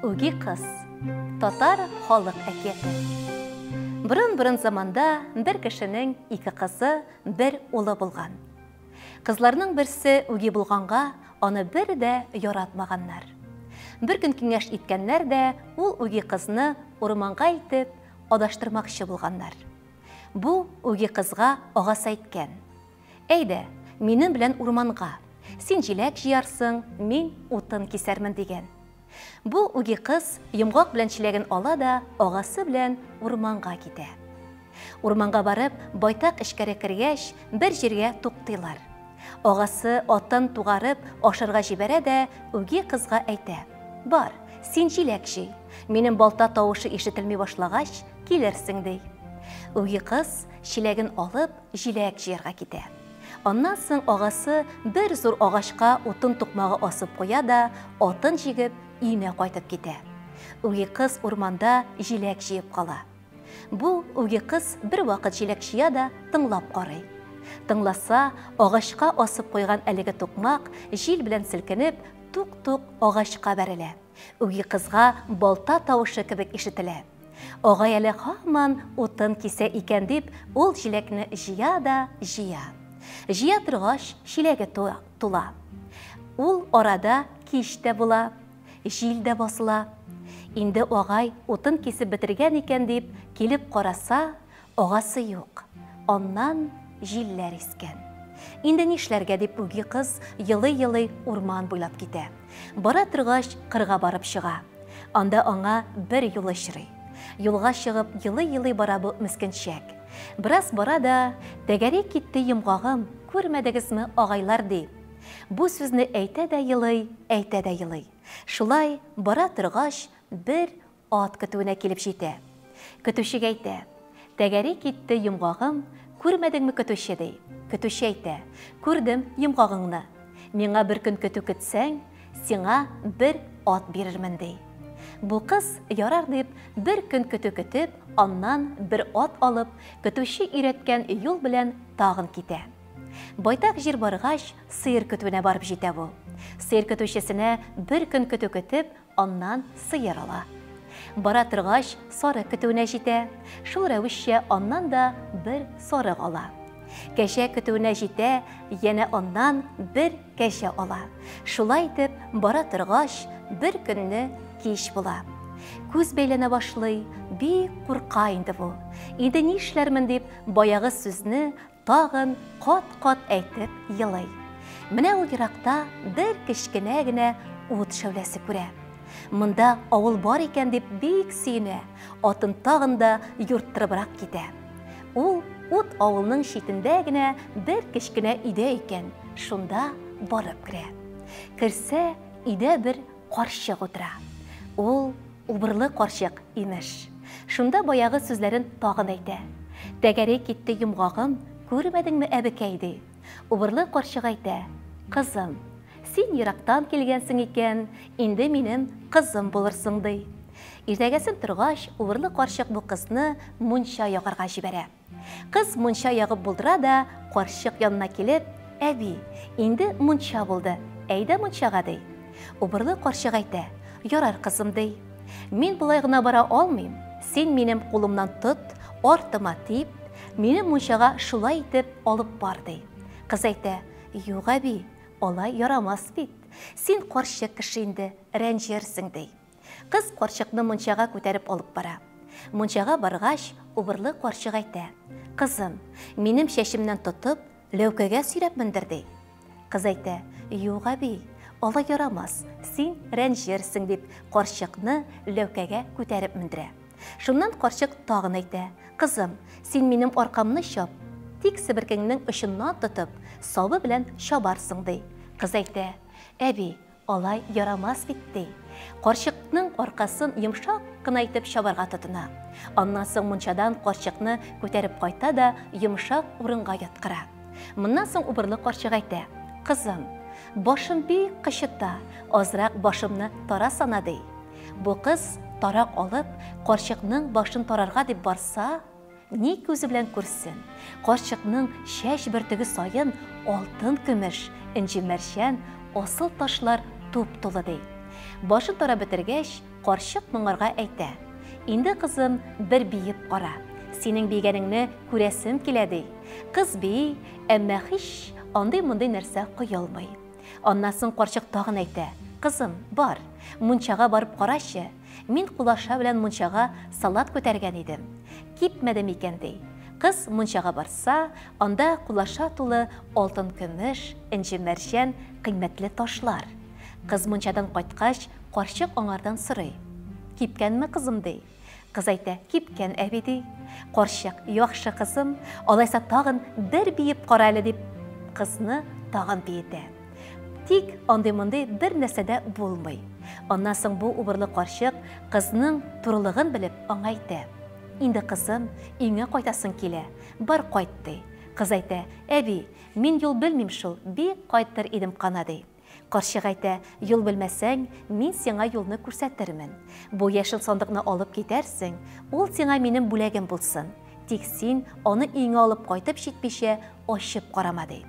Үги кыз. Татар халык әкияте. Борын-борын заманда бер кешенең ике кызы, бер улы булган. Кызларның берсе үги булганга, аны бер дә яратмаганнар. Бер көн киңәш иткәннәр дә, ул үги кызны урманга илтеп адаштырмакчы булганнар. Бу үги кызга агасы әйткән. Әйдә, минем белән урманга. Син җиләк җыярсың, мин утын кисәрмен, дигән. Бу үги кыз йомгак белән чиләген ала да агасы белән урманга китә. Урманга барып, байтак эчкәре кергәч, бер җиргә туктыйлар. Агасы атын тугарып, ашарга җибәрә дә үги кызга әйтә: "Бар, син җиләк җый. Минем балта тавышы ишетелми башлагач, килерсең", ди. Үги кыз чиләген алып, җиләк җыярга китә. Аннан соң агасы бер зур агачка утын тукмагы асып куя да, атын җигеп, өенә кайтып китә. Үги кыз урманда җиләк җыеп кала. Бу үги кыз бервакыт җиләк җыя да тыңлап карый. Тыңласа, агачка асып куйган әлеге тукмак, җил белән селкенеп, тук-тук агачка бәрелә. Үги кызга балта тавышы кебек ишетелә. Агай әле һаман утын кисә икән дип, ул җиләкне җыя да җыя. Җыя торгач, чиләге тула. Ул арада кич тә була, җил дә басыла. Инде агай утын кисеп бетергән икән дип, килеп караса, Агасы юк. Аннан җилләр искән. Инде нишләргә дип үги кыз елый-елый урман буйлап китә. Бара торгач, кырга барып чыга. Анда аңа бер юл очрый. Юлга чыгып елый-елый бара бу мескенчәк. Бераз бара да, тәгәри китте йомгагым, күрмәдегезме, агайлар, ди. Бу сүзне әйтә дә елый, әйтә дә елый. Шулай бара торгач, бер Ат көтүенә килеп җитә. Көтүчегә әйтә, Тәгәри китте йомгагым, күрмәдеңме, көтүче, ди. Көтүче әйтә, Күрдем йомгагыңны. Миңа бер көн көтү көтсәң, сиңа бер ат бирермен, ди. Бу кыз, ярар дип, бер көн көтү көтеп, аннан бер ат алып, көтүче өйрәткән юл белән тагын китә. Байтак җир баргач, сыер көтүенә барып җитә бу. Сыер көтүчесенә бер көн көтү көтеп, Аннан сыер ала. Бара торгач, сарык көтүенә җитә. Шул рәвешчә аннан да бер сарык ала. Кәҗә көтүенә җитә, янә аннан бер кәҗә ала. Шулай итеп, бара торгач, бер көнне кич була. Күз бәйләнә башлый, бик курка инде бу. Инде нишләрмен дип, баягы сүзне Тагын кат-кат әйтеп елый. Менә ул еракта бер кечкенә генә ут шәүләсе күрә. Монда авыл бар икән дип бик сөенә, атын тагын да юрттырыбрак китә. Ул ут авылның читендә генә бер кечкенә өйдә икән, шунда барып керә. Керсә, өйдә бер карчык утыра. Ул Убырлы карчык, имеш. Шунда баягы сүзләрен тагын әйтә. Тәгәри китте йомгагым, күрмәдеңме, әбекәй, ди. Убырлы карчык әйтә, Кызым, син ерактан килгәнсең икән, инде минем кызым булырсың, ди. Иртәгәсен торгач, убырлы карчык бу кызны мунча ягарга җибәрә. Кыз мунча ягып булдыра да, карчык янына килеп, Әби, инде мунча булды, әйдә мунчага, ди. Убырлы карчык әйтә, Ярар, кызым, ди. Мин болай гына бара алмыйм, син минем кулымнан тот, артыма тип, мине мунчага шулай итеп алып бар, ди. Кыз әйтә, Юк, әби, алай ярамас бит. Син карчык кеше инде, рәнҗерсең, ди. Кыз карчыкны мунчага күтәреп алып бара. Мунчага баргач, убырлы карчык әйтә, Кызым, минем чәчемнән тотып, ләүкәгә сөйрәп мендер, ди. Кыз әйтә, Юк, әби, алай ярамас, син рәнҗерсең, дип, карчыкны ләүкәгә күтәреп мендерә. Шуннан карчык тагын әйтә, Кызым, син минем аркамны чап, тик себеркеңнең очыннан тотып, сабы белән чабарсың, ди. Кыз әйтә, Әби, Алай ярамас бит, ди. Карчыкның аркасын йомшак кына итеп чабарга тотына. Аннан соң мунчадан карчыкны күтәреп кайта да йомшак урынга яткыра. Моннан соң убырлы карчык әйтә, Кызым, башым бик кычыта, азрак башымны тарасана, ди. Бу кыз тарак алып, карчыкның башын тарарга дип барса, Ни күзе белән күрсен, карчыкның чәч бөртеге саен алтын-көмеш, энҗе-мәрҗән, асыл ташлар туп-тулы, ди. Башын тарап бетергәч, Карчык моңарга әйтә: Инде, кызым, бер биеп кара. Синең биегәнеңне күрәсем килә, ди. Кыз бии, әмма һич андый-мондый нәрсә коелмый. Аннан соң карчык тагын әйтә: Кызым, бар, мунчага барып карачы. Мин кулаша белән мунчага салат күтәргән идем. Кипмәде микән, ди. Кыз мунчага барса, анда кулаша тулы алтын-көмеш, энҗе-мәрҗән, кыйммәтле ташлар. Кыз мунчадан кайткач, карчык аңардан сорый. Кипкәнме, кызым, ди. Кыз әйтә, кипкән, әби, ди. Карчык, яхшы, кызым, алайса тагын бер биеп кара әле, дип, кызны тагын биетә. Тик андый-мондый бер нәрсә дә булмый. Аннан соң бу убырлы карчык кызның турылыгын белеп аңа әйтә. Инде, кызым, өеңә кайтасың килә, бар кайт, ди. Кыз әйтә, әби, мин юл белмим шул, бик кайтыр идем кана, ди. Карчык әйтә, юл белмәсәң, мин сиңа юлны күрсәтермен. Бу яшел сандыкны алып китәрсең, ул сиңа минем бүләгем булсын. Тик син аны өеңә алып кайтып җитмичә ачып карама, ди.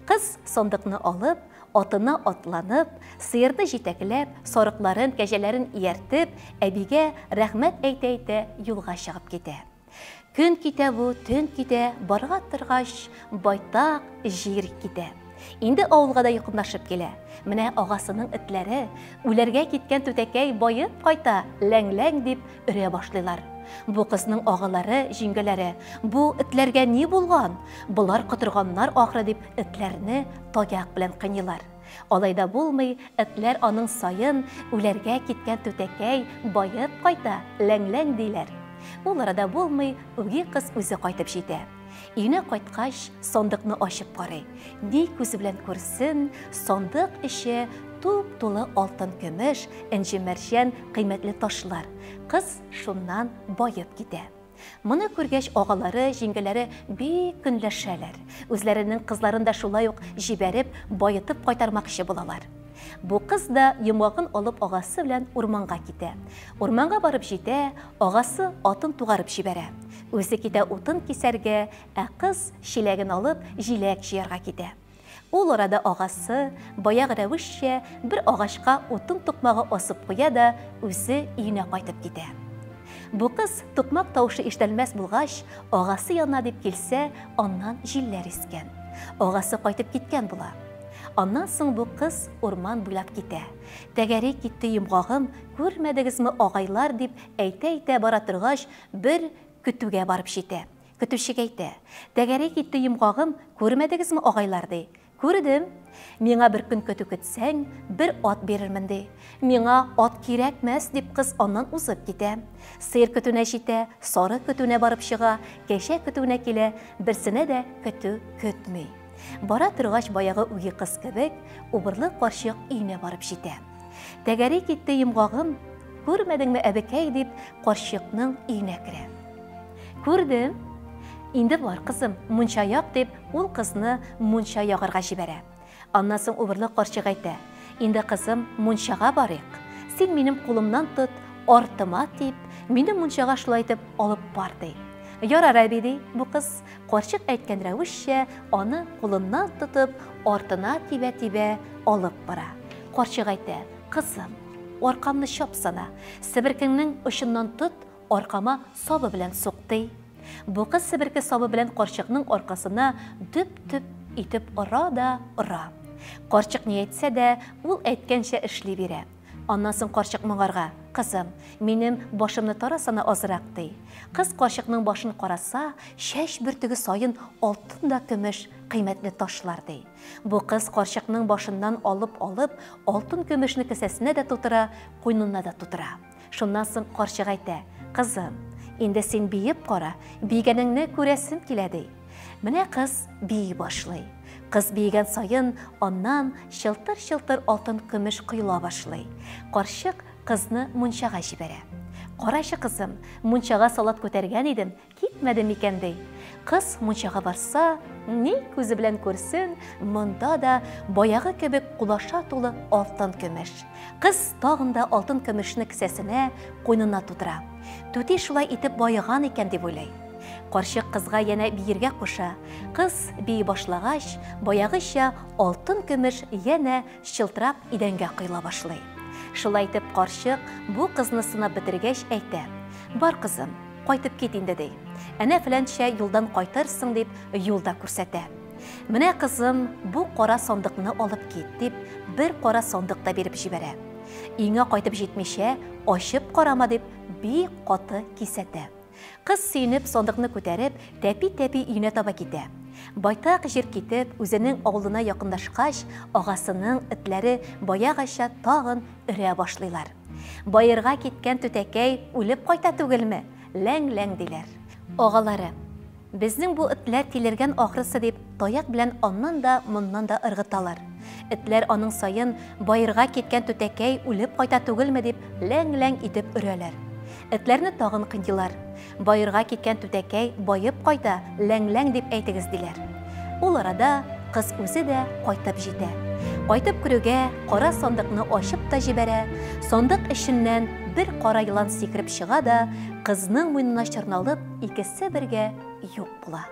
Кыз сандыкны алып, атына атланып, сыерны җитәкләп, сарыкларын, кәҗәләрен ияртеп, әбигә рәхмәт әйтә-әйтә юлга чыгып китә. Көн китә бу, төн китә, барга торгач, байтак җир китә. Инде авылга да якынлашып килә. Менә агасының этләре, үләргә киткән түтәкәй баеп кайта, ләң-ләң дип өрә башлыйлар. Бу кызның агалары, җиңгәләре, бу этләргә ни булган? Болар котырганнар ахры дип этләрне таяк белән кыйныйлар. Алай да булмый, этләр аның саен үләргә киткән түтәкәй баеп кайта, ләң-ләң диләр. Ул арада булмый, үги кыз үзе кайтып җитә. Өенә кайткач, сандыкны ачып карый. Ни күзе белән күрсен, сандык эче туп-тулы алтын-көмеш, энҗе-мәрҗән, кыйммәтле ташлар. Кыз шуннан баеп китә. Моны күргәч, агалары, җиңгәләре бик көнләшәләр. Үзләренең кызларын да шулай ук җибәреп, баетып кайтармакчы булалар. Бу кыз да йомгагын алып агасы белән урманга китә. Урманга барып җитә, агасы атын тугарып җибәрә. Үзе китә утын кисәргә, ә кыз чиләген алып җиләк җыярга китә. Ул арада агасы, баягы рәвешчә, бер агачка утын тукмагы асып куя да, үзе өенә кайтып китә. Бу кыз тукмак тавышы ишетелмәс булгач, агасы янына дип килсә, аннан җилләр искән. Агасы кайтып киткән була. Аннан соң бу кыз урман буйлап китә. Тәгәри китте йомгагым, күрмәдегезме, агайлар, дип әйтә-әйтә бара торгач, бер көтүгә барып җитә. Көтүчегә әйтә, тәгәри китте йомгагым, күрмәдегезме, агайлар, ди. Күрдем. Миңа бер көн көтү көтсәң, бер ат бирермен, ди. Миңа ат кирәкмәс, дип кыз аннан узып китә. Сыер көтүенә җитә, сарык көтүенә барып чыга, кәҗә көтүенә килә, берсенә дә көтү көтми. Бара торгач, баягы үги кыз кебек, убырлы карчык өенә барып җитә. Тәгәри китте йомгагым, күрмәдеңме, әбекәй, дип, карчыкның өенә керә. Күрдем. Инде бар, кызым, мунча як, дип, ул кызны мунча ягарга җибәрә. Аннан соң убырлы карчык әйтә, инде, кызым, мунчага барыйк. Син минем кулымнан тот, артыма тип, мине мунчага шулай итеп алып бар, ди. Ярар, әби, ди бу кыз. Карчык әйткән рәвешчә, аны кулыннан тотып, артына тибә-тибә алып бара. Карчык әйтә, кызым, аркамны чапсана, себеркеңнең очыннан тот, аркама сабы белән сук, ди. Бу кыз себерке сабы белән карчыкның аркасына дөп-дөп итеп ора да ора. Карчык ни әйтсә дә, ул әйткәнчә эшли бирә. Аннан соң карчык моңарга, кызым, минем башымны тарасана азрак, ди. Кыз карчыкның башын караса, чәч бөртеге саен алтын да көмеш, кыйммәтле ташлар, ди. Бу кыз карчыкның башыннан алып-алып, алтын-көмешне кесәсенә дә тутыра, куйнына да тутыра. Шуннан соң карчык әйтә, кызым, инде син биеп кара, биегәнеңне күрәсем килә, ди. Менә кыз бии башлый. Кыз биегән саен аннан чылтыр-чылтыр алтын-көмеш коела башлый. Карчык кызны мунчага җибәрә. Карачы, кызым, мунчага салат күтәргән идем, китмәде микән, ди. Кыз мунчага барса, ни күзе белән күрсен, монда да баягы кебек кулаша тулы алтын-көмеш. Кыз тагын да алтын-көмешне кесәсенә, куйнына тутыра. Түти шулай итеп баеган икән, дип уйлый. Карчык кызга янә биергә куша. Кыз бии башлагач, баягыча алтын-көмеш янә чылтырап идәнгә коела башлый. Шулай итеп карчык бу кызны сынап бетергәч әйтә, Бар, кызым, кайтып кит инде, ди. Әнә фәләнчә юлдан кайтырсың, дип юл да күрсәтә. Менә, кызым, бу кара сандыкны алып кит, дип бер кара сандык та биреп җибәрә. Өеңә кайтып җитмичә, ачып карама, дип бик каты кисәтә. Кыз сөенеп сандыкны күтәреп, тәпи-тәпи өенә таба китә. Байтак җир китеп, үзенең авылына якынлашкач, агасының этләре баягача тагын өрә башлыйлар. Баерга киткән түтәкәй үлеп кайта түгелме? Ләң-ләң диләр. Агалары, Безнең бу этләр тилергән ахрысы дип, таяк белән аннан да, моннан да ыргыталар. Этләр аның саен, Баерга киткән түтәкәй үлеп кайта түгелме дип, ләң-ләң итеп өрәләр. Этләрне тагын кыйныйлар. Баерга киткән түтәкәй баеп кайта, ләң-ләң дип әйтегез, диләр. Ул арада кыз үзе дә кайтып җитә. Кайтып керүгә, кара сандыкны ачып та җибәрә, сандык эченнән бер кара елан сикереп чыга да, кызның муенына чорналып, икесе бергә юк була.